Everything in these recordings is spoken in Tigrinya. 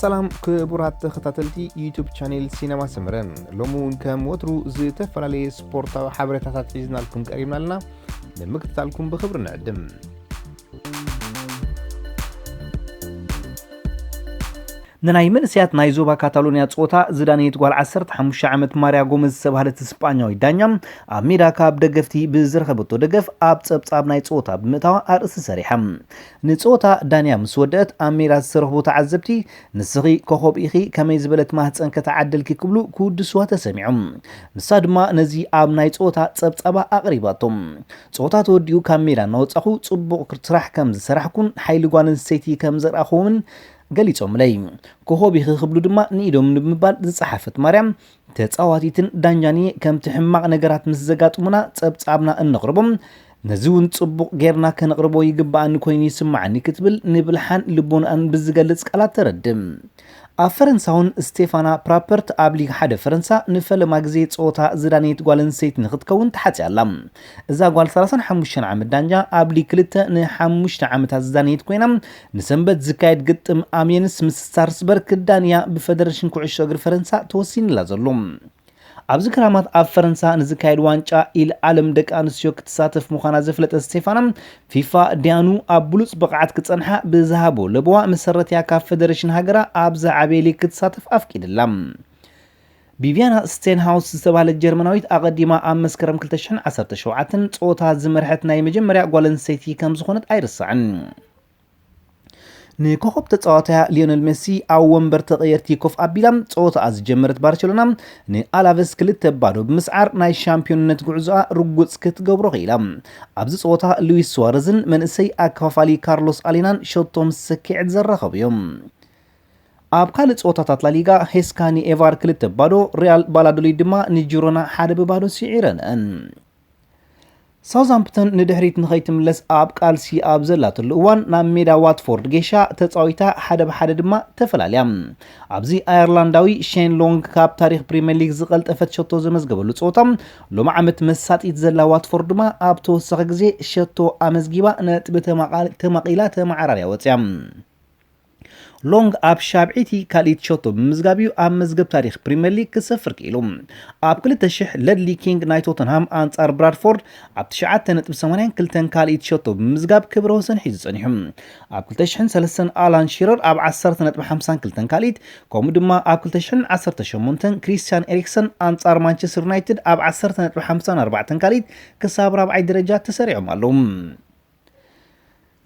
ሰላም ክቡራት ተኸታተልቲ ዩቱብ ቻኔል ሲነማ ሰመረ፣ ሎሚ እውን ከም ወትሩ ዝተፈላለየ ስፖርታዊ ሓበሬታታት ሒዝናልኩም ቀሪብና ኣለና። ንምክትታልኩም ብኽብሪ ንዕድም። ንናይ መንእሰያት ናይ ዞባ ካታሎንያ ጸወታ ዝዳነየት ጓል ዓሰርተ ሓሙሽተ ዓመት ማርያ ጎመዝ ዝተባህለት ስጳኛዊት ዳኛ፣ ኣብ ሜዳ ካብ ደገፍቲ ብዝረኸበቶ ደገፍ ኣብ ጸብጻብ ናይ ጸወታ ብምእታዋ ኣርእስቲ ሰሪሓ። ንጸወታ ዳንያ ምስ ወደአት ኣብ ሜዳ ዝተረኽቡ ተዓዘብቲ፣ "ንስኺ ኮኾብ ኢኺ፣ ከመይ ዝበለት ማህጸን ከተዓደልኪ?" ክብሉ ክውድስዋ ተሰሚዖም። ንሳ ድማ ነዚ ኣብ ናይ ጸወታ ጸብጻባ ኣቕሪባቶም። "ጸወታ ተወዲኡ ካብ ሜዳ እናወጻኹ ጽቡቕ ስራሕ ከም ዝሰራሕኩን ሓይሊ ጓል ኣንስተይቲ ከም ዘርኣኹ እውን ገሊጾምለይ። ኮኾብ ኢኺ" ክብሉ ድማ ንኢዶም ንምባል ዝጸሓፈት ማርያም፣ "ተጻዋቲትን ዳኛን እየ፣ ከምቲ ሕማቕ ነገራት ምስ ዘጋጥሙና ጸብጻብና እነቕርቦም፣ ነዚ እውን ጽቡቕ ጌርና ከነቕርቦ ይግብኣኒ ኮይኑ ይስምዓኒ" ክትብል ንብልሓን ልቦንኣን ብዝገልጽ ቃላት ተረድእ። ኣብ ፈረንሳ እውን ስቴፋና ፕራፐርት ኣብ ሊግ ሓደ ፈረንሳ ንፈለማ ግዜ ጸወታ ዝዳነየት ጓል ኣንስተይቲ ንክትከውን ተሓጽያ ኣላ። እዛ ጓል ሰላሳን ሓሙሽተን ዓመት ዳኛ ኣብ ሊግ ክልተ ንሓሙሽተ ዓመታት ዝዳነየት ኮይና፣ ንሰንበት ዝካየድ ግጥም ኣምየንስ ምስ ስታርስበርግ ክዳንያ ብፈደረሽን ኩዕሾ እግሪ ፈረንሳ ተወሲንላ ዘሎ። ኣብዚ ክራማት ኣብ ፈረንሳ ንዝካየድ ዋንጫ ኢል ዓለም ደቂ ኣንስትዮ ክትሳተፍ ምዃና ዘፍለጠት ስቴፋና፣ ፊፋ ዲያኑ ኣብ ብሉጽ ብቕዓት ክጸንሓ ብዝሃቦ ለበዋ መሰረት እያ ካብ ፈደረሽን ሃገራ ኣብ ዝዓበየ ሊግ ክትሳተፍ ኣፍቂድላ። ቢቪያና ስቴንሃውስ ዝተባህለት ጀርመናዊት ኣቐዲማ ኣብ መስከረም ክልተ ሽሕን ዓሰርተ ሸውዓተን ጸወታ ዝመርሐት ናይ መጀመርያ ጓል ኣንስተይቲ ከም ዝኾነት ኣይርሳዕን። ንኮኸብ ተጻዋታያ ሊዮነል ሜሲ ኣብ ወንበር ተቐየርቲ ኮፍ ኣቢላ ጸወታኣ ዝጀመረት ባርሴሎና ንኣላቨስ ክልተ ባዶ ብምስዓር ናይ ሻምፒዮንነት ጉዕዞኣ ርጉጽ ክትገብሮ ክኢላ። ኣብዚ ጸወታ ሉዊስ ሱዋረዝን መንእሰይ ኣከፋፋሊ ካርሎስ ኣሌናን ሸቶ ምስ ሰኪዐት ዘራኸቡ እዮም። ኣብ ካልእ ጸወታታት ላሊጋ ሄስካ ንኤቫር ክልተ ባዶ፣ ሪያል ባላዶሊድ ድማ ንጂሮና ሓደ ብባዶ ስዒረንአን። ሳውዝሃምፕተን ንድሕሪት ንኸይትምለስ ኣብ ቃልሲ ኣብ ዘላትሉ እዋን ናብ ሜዳ ዋትፎርድ ጌሻ ተጻዊታ ሓደ ብሓደ ድማ ተፈላልያ። ኣብዚ ኣየርላንዳዊ ሼን ሎንግ ካብ ታሪኽ ፕሪምየር ሊግ ዝቐልጠፈት ሸቶ ዘመዝገበሉ ጸወታ ሎም ዓመት መሳጢት ዘላ ዋትፎርድ ድማ ኣብ ተወሳኺ ግዜ ሸቶ ኣመዝጊባ ነጥቢ ተማቓል-፣ ተማቒላ ተመዓራርያ ወጽያ። ሎንግ ኣብ ሻብዒቲ ካልኢት ሸቶ ብምምዝጋብ እዩ ኣብ መዝገብ ታሪኽ ፕሪምየር ሊግ ክሰፍር ክኢሉ። ኣብ ክልተ ሽሕ ለድሊ ኪንግ ናይ ቶተንሃም ኣንጻር ብራድፎርድ ኣብ ትሽዓተ ነጥቢ ሰማንያን ክልተን ካልኢት ሸቶ ብምምዝጋብ ክብረ ወሰን ሒዙ ጸኒሑ። ኣብ ክልተ ሽሕን ሰለስተን ኣላን ሺረር ኣብ ዓሰርተ ነጥቢ ሓምሳን ክልተን ካልኢት፣ ከምኡ ድማ ኣብ ክልተ ሽሕን ዓሰርተ ሸሞንተን ክሪስቲያን ኤሪክሰን ኣንጻር ማንቸስተር ዩናይትድ ኣብ ዓሰርተ ነጥቢ ሓምሳን ኣርባዕተን ካልኢት ክሳብ ራብዓይ ደረጃ ተሰሪዖም ኣለዉ።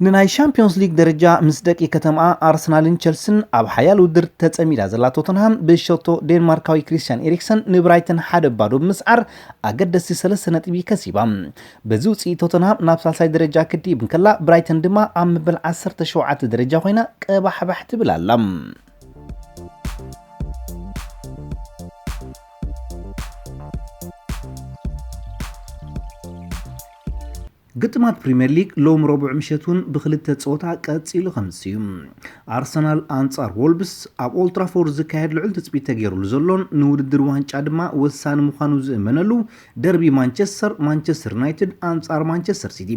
ንናይ ሻምፒዮንስ ሊግ ደረጃ ምስ ደቂ ከተማኣ ኣርሰናልን ቸልስን ኣብ ሓያል ውድድር ተጸሚዳ ዘላ ቶተንሃም ብሸቶ ዴንማርካዊ ክሪስቲያን ኤሪክሰን ንብራይተን ሓደ ባዶ ብምስዓር ኣገደስቲ ሰለስተ ነጥቢ ከሲባ። በዚ ውጽኢት ቶተንሃም ናብ ሳልሳይ ደረጃ ክትድይብ እንከላ፣ ብራይተን ድማ ኣብ መበል ዓሰርተ ሸውዓተ ደረጃ ኮይና ቀባሕባሕ ትብል ኣላ። ግጥማት ፕሪምየር ሊግ ሎም ረቡዕ ምሸት እውን ብክልተ ጸወታ ቀጺሉ ከምዝስ እዩ። ኣርሰናል ኣንጻር ወልብስ ኣብ ኦልትራፎርድ ዝካየድ ልዑል ትጽቢት ተገይሩሉ ዘሎን ንውድድር ዋንጫ ድማ ወሳኒ ምዃኑ ዝእመነሉ ደርቢ ማንቸስተር፣ ማንቸስተር ዩናይትድ ኣንጻር ማንቸስተር ሲቲ።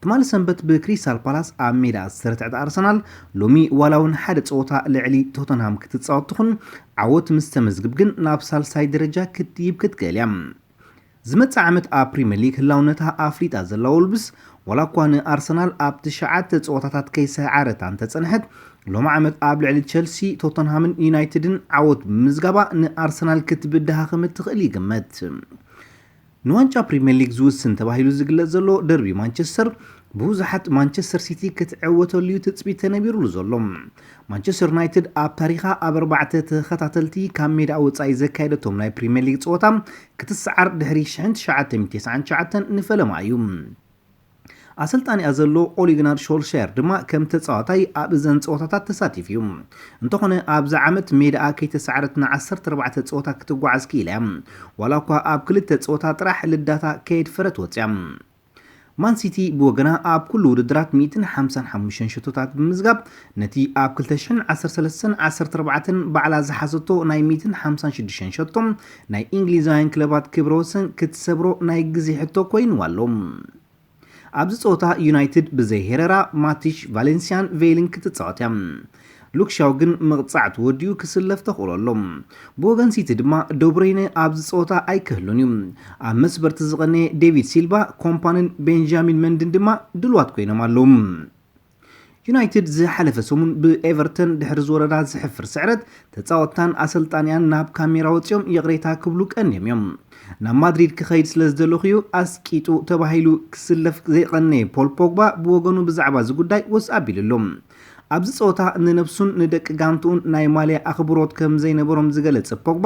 ትማሊ ሰንበት ብክሪስታል ፓላስ ኣብ ሜዳ ዝተረትዐት ኣርሰናል ሎሚ ዋላ እውን ሓደ ጸወታ ልዕሊ ቶተንሃም ክትጻወት ትኹን፣ ዓወት ምስ ተመዝግብ ግን ናብ ሳልሳይ ደረጃ ክትድይብ ክትክእል እያ። ዝመጽእ ዓመት ኣብ ፕሪምየር ሊግ ህላውነታ ኣፍሊጣ ዘላ ወልብስ፣ ዋላ እኳ ንኣርሰናል ኣብ ትሽዓተ ጸወታታት ከይሰዓረታ እንተጸንሐት፣ ሎሚ ዓመት ኣብ ልዕሊ ቸልሲ፣ ቶተንሃምን ዩናይትድን ዓወት ብምምዝጋባ ንኣርሰናል ክትብድሃ ከም እትኽእል ይግመት። ንዋንጫ ፕሪምየር ሊግ ዝውስን ተባሂሉ ዝግለጽ ዘሎ ደርቢ ማንቸስተር ብብዙሓት ማንቸስተር ሲቲ ክትዕወተሉ እዩ ትጽቢት ተነቢሩሉ ዘሎ። ማንቸስተር ዩናይትድ ኣብ ታሪኻ ኣብ ኣርባዕተ ተኸታተልቲ ካብ ሜዳ ወጻኢ ዘካየደቶም ናይ ፕሪምየር ሊግ ጸወታ ክትሰዓር ድሕሪ ሽሕን ትሽዓተ ሚእትን ተስዓን ትሽዓተን ንፈለማ እዩ። ኣሰልጣኒኣ ዘሎ ኦሊግናር ሾልሻየር ድማ ከም ተጻዋታይ ኣብ እዘን ጸወታታት ተሳቲፉ እዩ። እንተኾነ ኣብዚ ዓመት ሜዳኣ ከይተሰዓረት ንዓሰርተ ኣርባዕተ ጸወታ ክትጓዓዝ ክኢላ እያ። ዋላ እኳ ኣብ ክልተ ጸወታ ጥራሕ ልዳታ ከየድፈረት ወጽያ። ማን ሲቲ ብወገና ኣብ ኩሉ ውድድራት ሚእትን ሓምሳን ሓሙሽተን ሸቶታት ብምምዝጋብ ነቲ ኣብ ክልተ ሽሕን ዓሰርተ ሰለስተን ዓሰርተ ኣርባዕተን ባዕላ ዝሓዘቶ ናይ ሚእትን ሓምሳን ሽዱሽተን ሸቶ ናይ እንግሊዛውያን ክለባት ክብረ ወሰን ክትሰብሮ ናይ ግዜ ሕቶ ኮይንዋ ኣሎ። ኣብዚ ጸወታ ዩናይትድ ብዘይ ሄረራ፣ ማቲሽ፣ ቫሌንሲያን ቬይልን ክትጻወት እያ። ሉክሻው ግን መቕጻዕቲ ወዲኡ ክስለፍ ተኽእሎ ኣሎ። ብወገን ሲቲ ድማ ደብሮይነ ኣብዚ ጸወታ ኣይክህሉን እዩ። ኣብ መስበርቲ ዝቐነየ ዴቪድ ሲልቫ፣ ኮምፓንን ቤንጃሚን መንድን ድማ ድልዋት ኮይኖም ኣለዉ። ዩናይትድ ዝሓለፈ ሰሙን ብኤቨርተን ድሕሪ ዝወረዳ ዝሕፍር ስዕረት፣ ተጻወትታን ኣሰልጣንያን ናብ ካሜራ ወጺኦም ይቕሬታ ክብሉ ቀንዮም እዮም። ናብ ማድሪድ ክኸይድ ስለ ዝደለኹ እዩ ኣስቂጡ ተባሂሉ ክስለፍ ዘይቐነየ ፖል ፖግባ ብወገኑ ብዛዕባ እዚ ጉዳይ ወስ ኣቢሉ ኣሎ። ኣብዚ ጸወታ ንነብሱን ንደቂ ጋንትኡን ናይ ማልያ ኣኽብሮት ከም ዘይነበሮም ዝገለጸ ፖግባ፣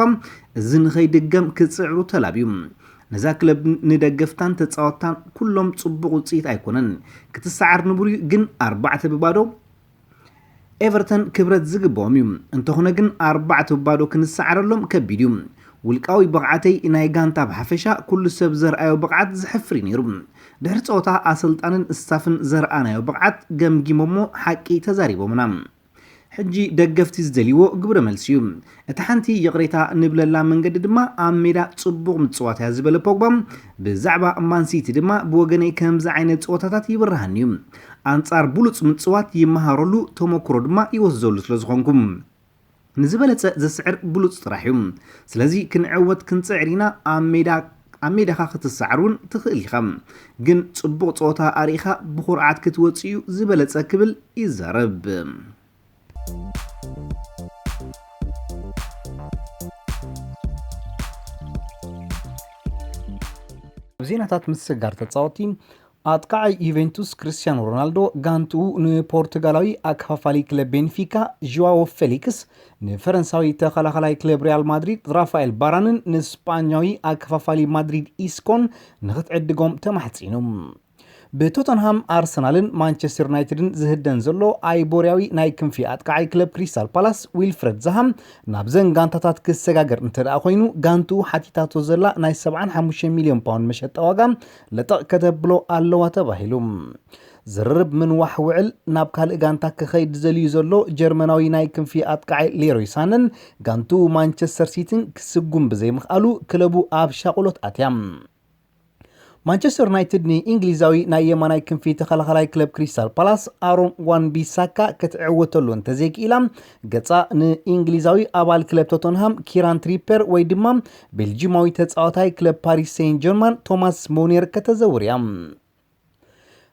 እዚ ንኸይድገም ክጽዕሩ ተላብዩ። ነዛ ክለብ ንደገፍታን ተጻወትታን ኩሎም ጽቡቕ ውጽኢት ኣይኮነን። ክትሰዓር ንቡር እዩ፣ ግን ኣርባዕተ ብባዶ ኤቨርተን ክብረት ዝግብኦም እዩ። እንተኾነ ግን ኣርባዕተ ብባዶ ክንሰዓረሎም ከቢድ እዩ። ውልቃዊ ብቕዓተይ ናይ ጋንታ ብሓፈሻ ኩሉ ሰብ ዘርኣዮ ብቕዓት ዘሕፍር እዩ ነይሩ። ድሕሪ ጸወታ ኣሰልጣንን ስታፍን ዘርኣናዮ ብቕዓት ገምጊሞሞ ሓቂ ተዛሪቦምና። ሕጂ ደገፍቲ ዝደልይዎ ግብረ መልሲ እዩ። እታ ሓንቲ ይቕሬታ ንብለላ መንገዲ ድማ ኣብ ሜዳ ጽቡቕ ምጽዋት እያ ዝበለ ፖግባ፣ ብዛዕባ ማንሲቲ ድማ ብወገነይ ከምዚ ዓይነት ጸወታታት ይብርሃኒ እዩ። ኣንጻር ብሉጽ ምጽዋት ይመሃረሉ፣ ተመክሮ ድማ ይወስደሉ ስለ ዝኾንኩ። ንዝበለጸ ዘስዕር ብሉጽ ጥራሕ እዩ። ስለዚ ክንዕወት ክንጽዕር ኢና። ኣብ ሜዳ ኣብ ሜዳኻ ክትሰዓር እውን ትኽእል ኢኻ፣ ግን ጽቡቕ ጸወታ ኣርኢኻ ብኹርዓት ክትወጽእ እዩ ዝበለጸ ክብል ይዛረብ። ዜናታት ምስጋር ተጻወቲ ኣጥቃዓይ ዩቬንቱስ ክርስቲያኖ ሮናልዶ ጋንትኡ ንፖርቱጋላዊ ኣከፋፋሊ ክለብ ቤንፊካ ዥዋዎ ፌሊክስ፣ ንፈረንሳዊ ተኸላኸላይ ክለብ ሪያል ማድሪድ ራፋኤል ባራንን ንስጳኛዊ ኣከፋፋሊ ማድሪድ ኢስኮን ንኽትዕድጎም ተማሕጺኑ። ብቶተንሃም ኣርሰናልን ማንቸስተር ዩናይትድን ዝህደን ዘሎ ኣይቦርያዊ ናይ ክንፊ ኣጥቃዓይ ክለብ ክሪስታል ፓላስ ዊልፍረድ ዛሃ ናብዘን ጋንታታት ክሰጋገር እንተ ደኣ ኮይኑ፣ ጋንትኡ ሓቲታቶ ዘላ ናይ ሰብዓን ሓሙሽተ ሚልዮን ፓውንድ መሸጣ ዋጋ ለጠቕ ከተብሎ ኣለዋ ተባሂሉ። ዝርርብ ምንዋሕ ውዕል ናብ ካልእ ጋንታ ክኸይድ ዝደልዩ ዘሎ ጀርመናዊ ናይ ክንፊ ኣጥቃዓይ ሌሮይ ሳነን ጋንትኡ ማንቸስተር ሲቲን ክስጉም ብዘይምኽኣሉ ክለቡ ኣብ ሻቕሎት ኣትያ። ማንቸስተር ዩናይትድ ንእንግሊዛዊ ናይ የማናይ ክንፊ ተኸላኸላይ ክለብ ክሪስታል ፓላስ ኣሮን ዋን ቢሳካ ክትዕወተሉ እንተዘይክኢላ፣ ገጻ ንእንግሊዛዊ ኣባል ክለብ ቶተንሃም ኪራን ትሪፐር ወይ ድማ ቤልጂማዊ ተጻዋታይ ክለብ ፓሪስ ሴን ጀርማን ቶማስ ሞኔር ከተዘውር እያ።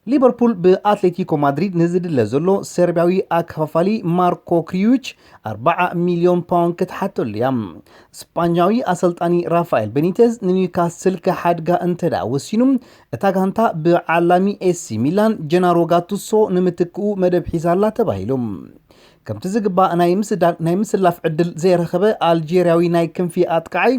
ሊቨርፑል ብኣትሌቲኮ ማድሪድ ንዝድለ ዘሎ ሰርቢያዊ ኣከፋፋሊ ማርኮ ክሪዩች ኣርባዓ ሚልዮን ፓውንድ ክትሓተሉ እያ። ስጳኛዊ ኣሰልጣኒ ራፋኤል ቤኒቴዝ ንኒውካስል ክሓድጋ እንተ ደኣ ወሲኑ፣ እታ ጋንታ ብዓላሚ ኤሲ ሚላን ጀናሮ ጋቱሶ ንምትክኡ መደብ ሒዛላ ተባሂሉ። ከምቲ ዝግባእ ናይ ምስዳ-፣ ናይ ምስላፍ ዕድል ዘይረኸበ ኣልጄርያዊ ናይ ክንፊ ኣጥቃዓይ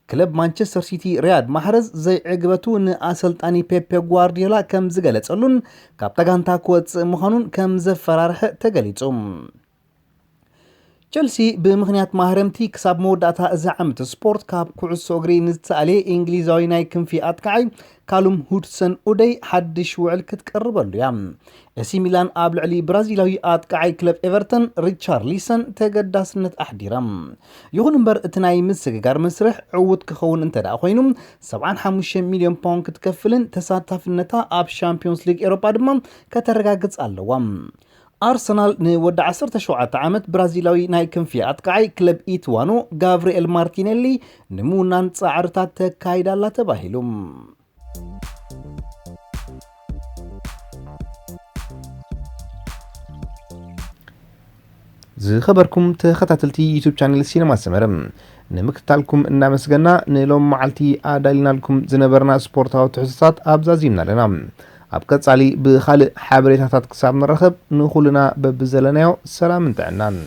ክለብ ማንቸስተር ሲቲ ሪያድ ማሕረዝ ዘይዕግበቱ ንኣሰልጣኒ ፔፔ ጓርዲዮላ ከም ዝገለጸሉን ካብታ ጋንታ ክወጽእ ምዃኑን ከም ዘፈራርሐ ተገሊጹ። ቸልሲ ብምኽንያት ማህረምቲ ክሳብ መወዳእታ እዚ ዓመት ስፖርት ካብ ኩዕሶ እግሪ ንዝተኣልየ እንግሊዛዊ ናይ ክንፊ ኣጥቃዓይ ካሉም ሁድሰን ኡደይ ሓድሽ ውዕል ክትቀርበሉ እያ። ኤሲ ሚላን ኣብ ልዕሊ ብራዚላዊ ኣጥቃዓይ ክለብ ኤቨርተን ሪቻርሊሰን ተገዳስነት ኣሕዲራ። ይኹን እምበር እቲ ናይ ምስግጋር መስርሕ ዕዉት ክኸውን እንተ ደኣ ኮይኑ፣ ሰብዓን ሓሙሽተ ሚልዮን ፓውንድ ክትከፍልን ተሳታፍነታ ኣብ ሻምፒዮንስ ሊግ ኤሮጳ ድማ ከተረጋግጽ ኣለዋ። ኣርሰናል ንወዲ ዓሰርተ ሸውዓተ ዓመት ብራዚላዊ ናይ ክንፊ ኣጥቃዓይ ክለብ ኢትዋኖ ጋብርኤል ማርቲኔሊ ንምውናን ጻዕርታት ተካይዳ ኣላ ተባሂሉ። ዝኸበርኩም ተኸታተልቲ ዩቱብ ቻነል ሲነማ ሰመረ፣ ንምክትታልኩም እናመስገና፣ ንሎም መዓልቲ ኣዳሊናልኩም ዝነበርና ስፖርታዊ ትሕዝቶታት ኣብዛዚምና ኣለና። ኣብ ቀጻሊ ብኻልእ ሓበሬታታት ክሳብ ንራኸብ፣ ንኹልና በብዘለናዮ ሰላምን ጥዕናን።